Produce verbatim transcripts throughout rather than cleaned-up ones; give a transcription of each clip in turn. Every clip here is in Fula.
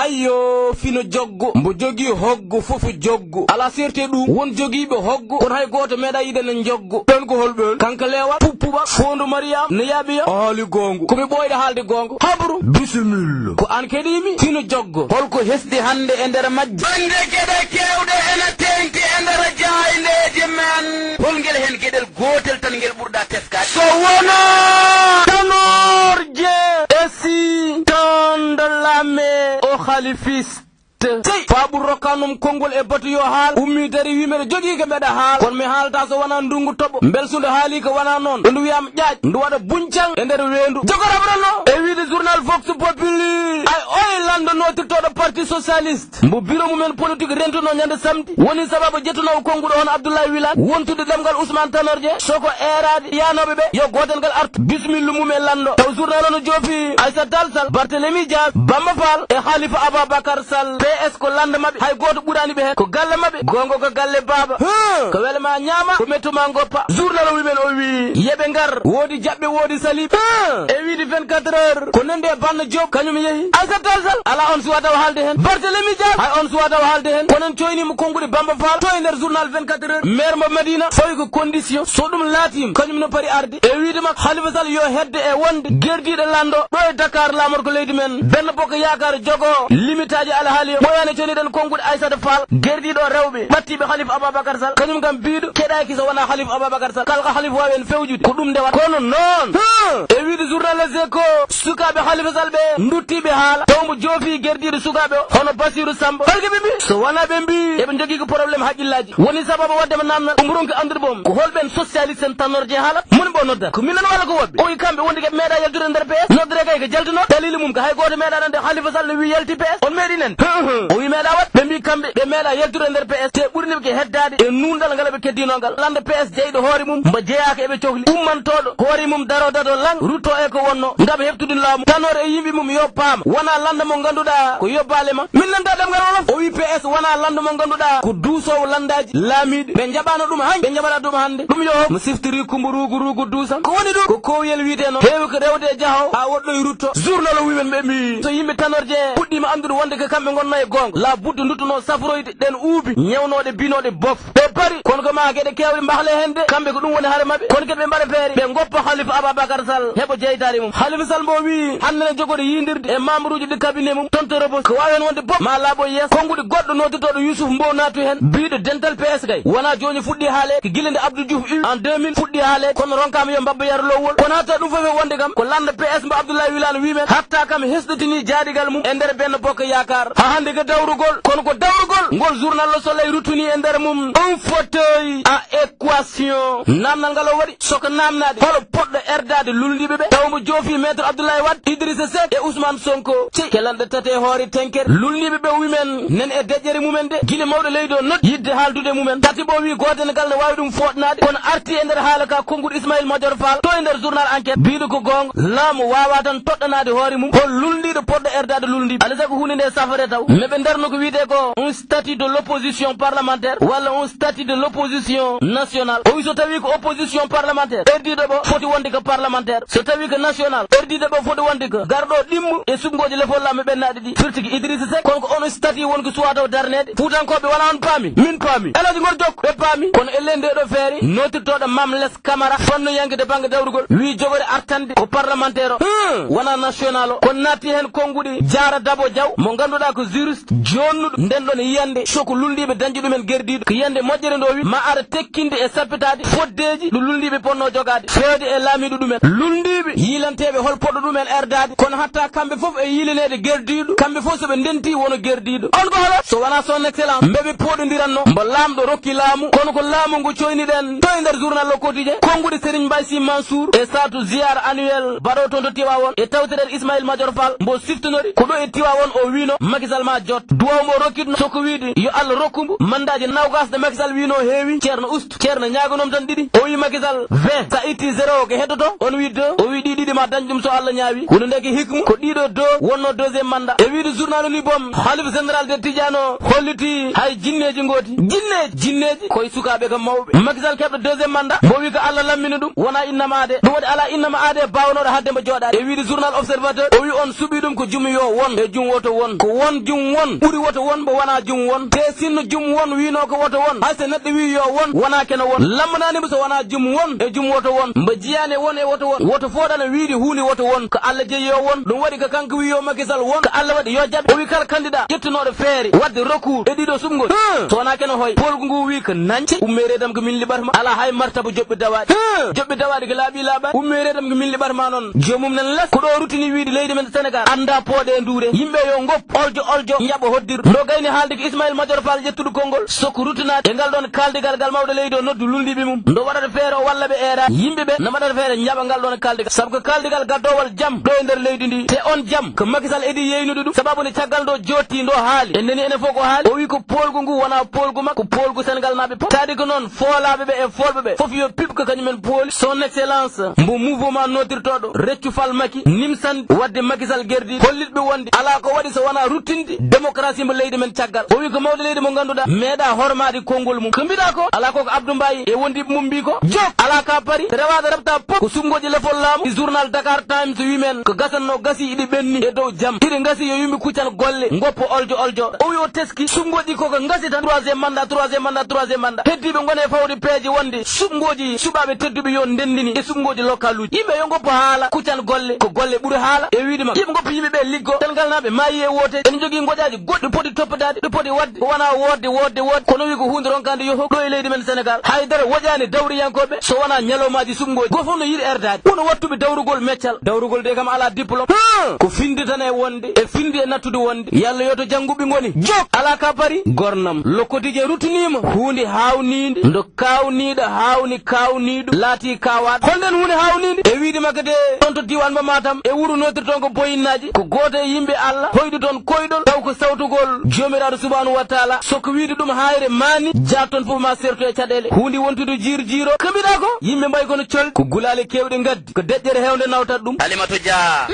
Yo fino joggo, mbo jogii hoggo fof joggo. Alaa seerte ɗum, won jogiiɓe hoggo, kono hay gooto meeɗaa yiɗana njoggo. Ɓeen ko hol ɓeen? Kanka Leewal, Puppuɓa, Foondu Mariyam, ne yaaɓi ya? O haali goongo. Ko mi ɓooyɗo haalde goongo. Habru, bisimilla. Ko aan keɗiimi, fino joggo. Holko hesɗi hannde e nder majje? Bannde geɗe keewɗe ena teeŋti e nder jaayndeeji men. Hol ngel heen geɗel gootel tan ngel ɓurɗaa teskaade? So wonaa Tanor Dieng e si tan de l'armée o halifiste. Sey, faa ɓur rokkanum konngol e batu yo haal, ummii dari wii mbeɗa jogii ko mbeɗa haal, kono mi haalta so wonaa ndunngu toɓo. Mbel so ndu haalii ko wonaa noon, ɗo ndu wiyaama ƴaaƴ, ndu waɗa buncaŋ e nder weendu. Jogo raɓrano e wiide journal Vox Populi, ay oye lanndo nootirtooɗo Parti Socialiste, mbo biro mumen politique rentunoo ñande samedi, woni sababu jettunoowo konnguɗo hono Abdoulaye Wilane, wontude ɗemngal Ousmane Tanor Dieng, soko eeraade yaanooɓe ɓe, yo gootel ngal artu, bismillu mum e lanndo. Taw journal o no joofi Aissata Tall Sall, Barthélémy Dias, Bamba Fall e Khalifa Ababacar Sall. P S ko lanndo maɓɓe, hay gooto ɓuraani ɓe heen. Ko galle maɓɓe, goonga ko galle baaba. Huh! Ko wele ma ñaama, ko mettu ma ngoppa. Journal o wi men o wi, yeɓe ngar, woodi jaɓɓe, woodi saliɓe. Huh! E wiide vingt-quatre heures, ko nande e Banna Diop, kañum yehi. Aissata Tall Sall, alaa on suwaa taw haalde heen. Barthélémy Dias, hay on suwaa taw haalde heen. Kono en coyniima konnguɗi Bamba Fall, to e nder journal vingt-quatre heures. Maire mo Madina, fawi ko condition, so ɗum laatiima, kañum no pari arde. E wiide makko, Khalifa Sall yo hedde e wonde gerdiiɗo lanndo ɗo e Dakar, laamorgo leydi men. Benno Bokk Yaakaar jogo limitaaji alhaali o. Ɓooyaani ceniɗen konnguɗi Aissata Fall, gerdiiɗo rewɓe, ɓattiiɓe Khalifa Ababacar Sall. Kañum kam biiɗo keɗaaki so wonaa Khalifa Ababacar Sall. Kala ko Khalifa waawi en fewjude, ko ɗum ndewata. Kono noon, huh, e wiide journal Les Échos, sukaaɓe Khalifa Sall ɓe nduttiiɓe haala, taw mbo joofi gerdiiɗo sukaaɓe o, hono Bassirou Samba. Holko ɓe mbii? So wonaa ɓe mbii eɓe njogii ko problème haqqillaaji. Woni sababu waɗde mo naamnal, ɗum ronki anndude boom. Ko hol ɓeen socialiste en Tanor Dieng haalata? Moni mbo nodda? Ko minen walla ko woɓɓe? O wi kamɓe wonde ɓe meeɗaa yaltude e nder P S. Noddere kay ko jaltunoo. Daliili mum ko hay gooto meeɗaa nande Khalifa Sall no wi yalti P S. On meeɗi nande? Hum, hum. O wi meeɗaa waɗ. Ɓe mbi kamɓe ɓe meeɗaa yaltude e nder P S. Te ɓurni ɓe ko heddaade e nuunɗal ngal ɓe keddinoo ngal. Lannda P S jeyɗo hoore mum, mbo jeyaaka e ɓe cohli. Ummantoɗo hoore mum daro dado lang, rutto e ko wonno, ngam heɓtude laamu. Tanor e yimɓe mum yo paam, wonaa lannda mo ngannduɗaa ko yobbaale ma. Min nanta ɗemngal Wolof. O wi P S wonaa lannda mo ngannduɗaa ko duusoowo lanndaaji laamiiɗi. Ɓe njaɓaano ɗum hañ, ɓe njaɓata ɗum hannde. Ɗum yo mo siftiri kumbo ruugu ruugu duusam. Ko woni ɗum? Ko kowyel wiyetee noon. Heewi ko rewde e jahoowo, haa woɗɗoy rutto. Journal o wi men ɓe mbii, so yimɓe Tanor Dieng puɗɗiima anndude wonde ko kamɓe ngonnoo e goonga, la budde nduttunoo safroyde ɗeen uubi ñewnooɗe binooɗe bof. Ɓe pari, kono ko maa geɗe keewɗe mbahle heen de. Kamɓe ko ɗum woni hare maɓɓe. Kono kadi ɓe mbaɗa feere, ɓe ngoppa Khalifa Ababacar Sall, heɓa jeytaare mum. Khalifa Sall mbo wii, hannde ne jogori yiindirde e membre uji ɗi cabinet mum, toon to Rebeuss. Ko waawi heen wonde bof, maa laaɓo yeeso. Konnguɗi goɗɗo nootirtooɗo Youssouf Mbow naatu heen, biiɗo dental P S kay. Wonaa jooni fuɗɗi haaleede, ko gila nde Abdou Diouf iwi en deux mille fuɗɗi haaleede, kono ronkaama yo mbabba yar lowol. Kono hatta ɗum fof e wonde kam, ko lannda P S mbo Abdoulaye Wilane wii men, hatta kam hesɗitinii jaaɗigal mum e nder Benno Bokk Yaakaar. Haa hannde ko dawrugol, kono ko dawrugol ngol journal Le Soleil ruttunii e nder mum. Un fauteuil à équation. Naamnal ngal o waɗi, soko naamnaade, holo poɗɗo erdaade lulndiiɓe ɓe? Taw mbo joofi Maître Abdoulaye Wade, Idrissa Seck e Ousmane Sonko. Cey, kelanɗe tati e hoore tenkere. Lulndiiɓe ɓe wi men, nen e deƴƴere mumen de, gila mawɗo leydi o noddi yiɗde haaldude e mumen. Tati ɓo wi gootel ngal ne waawi ɗum fooɗnaade, kono arti e nder haala ka konnguɗi Ismaïla Madior Fall, to e nder journal Enquête, biiɗo ko goonga, laamu waawaa tan toɗɗanaade hoore mum hol lulndiiɗo poɗɗo erdaade lulndiiɓe. Alaa sago huunde nde safare taw, meɓe ndarno ko wiyetee ko un statut de l'opposition parlementaire walla un statut de l'opposition nationale. O wi so tawii ko opposition parlementaire, erdiiɗo ɓo foti wonde ko parlementaire. So tawii ko national, erdiiɗo ɓo foti wonde ko garɗo ɗimmo e suɓngooji lefol laamu ɓennaaɗi ɗi, firti ko Idrissa Seck. Kono ko on statut woni ko suwaa taw darneede. Fuutankooɓe wonaa on paami? Min paami. El Hadji Ngor Jokko ɓe paami. Kono elen nde ɗo feere, nootirtooɗo Mame Less Camara, fannoyanke to bannge dawrugol, wii jogori artande ko parlementaire o. Hmm, wonaa national o. Kono naatti heen konnguɗi Jaara Dabo Diaw, mo ngannduɗaa ko juriste joonnuɗo. Nden ɗon yiyannde, so ko lulndiiɓe dañde ɗumen gerdiiɗo, ko yiyannde moƴƴere nde o wi, ma ara tekkinde e sappitaade foddeeji ɗo lulndiiɓe potnoo jogaade, feewde e laamiiɗo ɗumen. Lulndiiɓe yiilanteeɓe hol poɗɗo ɗumen erdaade, kono hatta kamɓe fof e yiilaneede gerdiiɗo, kamɓe fof so ɓe ndenti wono gerdiiɗo. On ko hola? So wonaa son excellence, mbe ɓe pooɗondiranno, mbo laamɗo rokki laamu, kono ko laamu ngu coyniɗen to e nder journal Le Quotidien, konnguɗi Serigne Mbaye Sy Mansour e saatu ziyaara annuel baɗo toon to Tiwaawoon e tawtoreede Ismaïla Madior Fall, mbo siftonori ko ɗo e Tiwaawoon o wiino Macky Sall ma jot. Duwaaw mbo rokkitno, so ko wiide yo Allah rokku mbo mandaaji nawgaas ɗe Macky Sall wiino heewi, Ceerno ustu. Ceerno ñaagonoom tan ɗiɗi. O wi Macky Sall, vingt. Sa itti zéro, ko heddoto? On wi deux. O wi ɗi ɗiɗi ma dañ ɗum so Allah ñaawi. Kono ndeke hikmu ko ɗiɗo deux wonno deuxième mandat. E wiide journal Aluni bom, halif général de Tidiane o holliti hay jinneeji ngooti. Jinneeji, jinneeji, koye sukaaɓe kam mawɓe. Macky Sall keɓɗo deuxième mandat, mbo wi ko Allah lammini ɗum, wona innama aade. Ɗum waɗi ala innama aade bawnooɗo hadde mbo jooɗaade. E wiide journal Observateur, o wi on suɓi ɗum ko jum yo won, e jum woto won. Ko won jum won, ɓuri woto won, mbo wona jum won. Te sinno jum won wino ko woto won, hay so neɗɗo wi yo won, wona keno won. Lammanani mbo so wona jum won, e jum woto won. Mbo jiyani won e woto won. Woto fooɗano wiide huunde woto won. Ko Allah jeyi yo won. Ɗum waɗi ko kanko wi yo Macky Sall won. Ko Allah waɗi yo jaɓe. O wi kala candidat ƴettunooɗo feere waɗde recours e ɗiɗo suɓngol. Hum. So wona keno hoy. Poolgu ngu wi ko nance. Umme reedam ko min liɓatma. Ala hay martaba joɓɓi dawaaɗi. Hum. Joɓɓi dawaaɗi ko laaɓi laaɓaani. Umme reedam ko min liɓatma noon. Joomum nan les. Ko ɗo ruttini wiide leydi men Sénégal. Annda pooɗe nduure. Yimɓe yo ngop. Oljo, oljo. Njaɓa hoddir. Ndo gayni haalde ko Ismaïla Madior Fall ƴettuɗo konngol. Soko ruttinaade e ngal ɗon kaaldigal gal mawɗo leydi o noddu luulndiiɓe mum. Ndo waɗata feere o walla ɓe eeraade. Yimɓe ɓe no mbaɗata feere njaɓa ngal ɗon kaaldigal. Sabu ko kaaldigal gaddowal jam ɗo e nder leydi ndi. Te on jam ko Macky Sall edi yeynude ɗum. Sababu nde caggal ndo jotti ndo haali. En nani enen fof ko haali. O wi ko poolgu ngu wona poolgu makko, ko poolgu Sénégal naaɓe fof. Taadi ko noon foolaaɓe ɓe e foolɓe ɓe. Fof yo piɓ ko kañumen pooli. Son excellence mbo mouvement noddirtooɗo Reccu Fall Macky nimsandi waɗde Macky Sall gerdi hollitɓe wonde alaa ko waɗi so wonaa ruttinde démocratie mo leydi men caggal. O wi ko mawɗo leydi mo ngannduɗaa meeɗa hormaade konngol mum. Ko mbiɗa ko alaa ko ko Abdou Mbaye e wondiiɓe mum mbi ko jok alaa ka paari rewaade rabta pop ko suɓngooji lefol laamu. E journal Dakar Times wi men ko gasanno gasi iɗi ɓenni e dow jam. Iɗi ngasi yo yimɓe kuccan golle ngoppo oljo oljo. O wi o teski suɓngooji ko ko ngasi tan troisième mandat, troisième mandat, troisième mandat. Heddiiɓe ngone e fawde peeje wonde suɓngooji suɓaaɓe tedduɓe yo ndenndini e suɓngooji local uji. Yimɓe yo ngoppo haala, kuccan golle, ko golle ɓuri haala. E wiide makko, yimɓe ngoppo yimɓe ɓe liggo. Tan ngal naaɓe maayi e woote. Ene jogii ngoƴaaji goɗɗi poti toppataade, ɗi poti waɗde. Ko wonaa wootde, wootde, wootde. Kono wi ko huunde ronkaande yo hok ɗo e leydi men Sénégal. Haydara woƴaani dawriyankooɓe so wonaa ñalawmaaji suɓngooji. Gooto fof no yiɗi erdaade. Kono wattuɓe dawrugol meccal. Dawrugol de kam alaa diplôme. Hum! Ko finde tan e wonde, e finde e nattude wonde. Yalla yo to jannguɓe ngoni. Jok! Alaa ka paari. Gornam. Lokkotiije ruttiniima. Huunde haawniinde. Ndo kaawniiɗo haawni kaawniiɗo. Laatii kaawaaɗo. Hol nden huunde haawniinde? E wiide makko de, ɗon to diiwaan mo Matam, e wuro nootirton ko Boyinnaaji, ko gooto e yimɓe Allah, hoydu toon koyɗol, taw ko sawtugol Joomiraaɗo Subhaanahu wa Taala. Soko wiide ɗum haayre maani, jaat toon fof ma sertu e caɗeele. Huunde wontude jiir jiiro. Ko mbiɗa ko? Yimɓe mbayi kono colɗi. Ko gulaali keewɗi ngaddi. Ko deƴƴere heewnde nawtat ɗum. Halimatu Dia.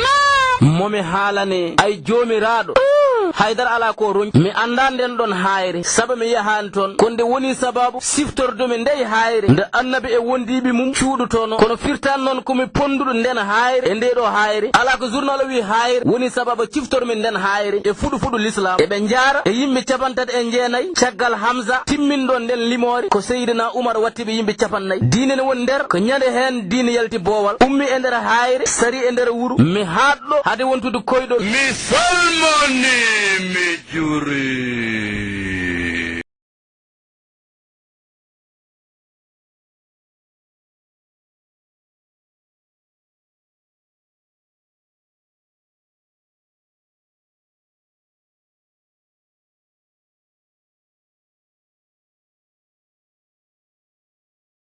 Mo mi haalane, ay Joomiraaɗo. Haydara alaa ko o ronki. Mi anndaa nden ɗon haayre. Sabu mi yahaani toon. Ko nde woni sababu siftorde mi ndey haayre. Nde Annabi e wondiiɓe mum cuuɗotonoo. Kono firtaani noon ko mi ponnduɗo nden haayre e ndee ɗoo haayre. Alaa ko journal o wi haayre woni sababu ciftor mi nden haayre e fuɗu fuɗu Lislaam. Eɓe njaara e yimɓe cappanɗe tati e jeenayi caggal Hamza timminɗo nden limoore. Ko Seydina Umar watti ɓe yimɓe cappannayi. Diine ne woni nder, ko ñande heen diine yalti boowal. Ummi e nder haayre, sari e nder wuro. Mi haaɗɗo hade wontude koyɗol. Mi salmoni, mi juuri.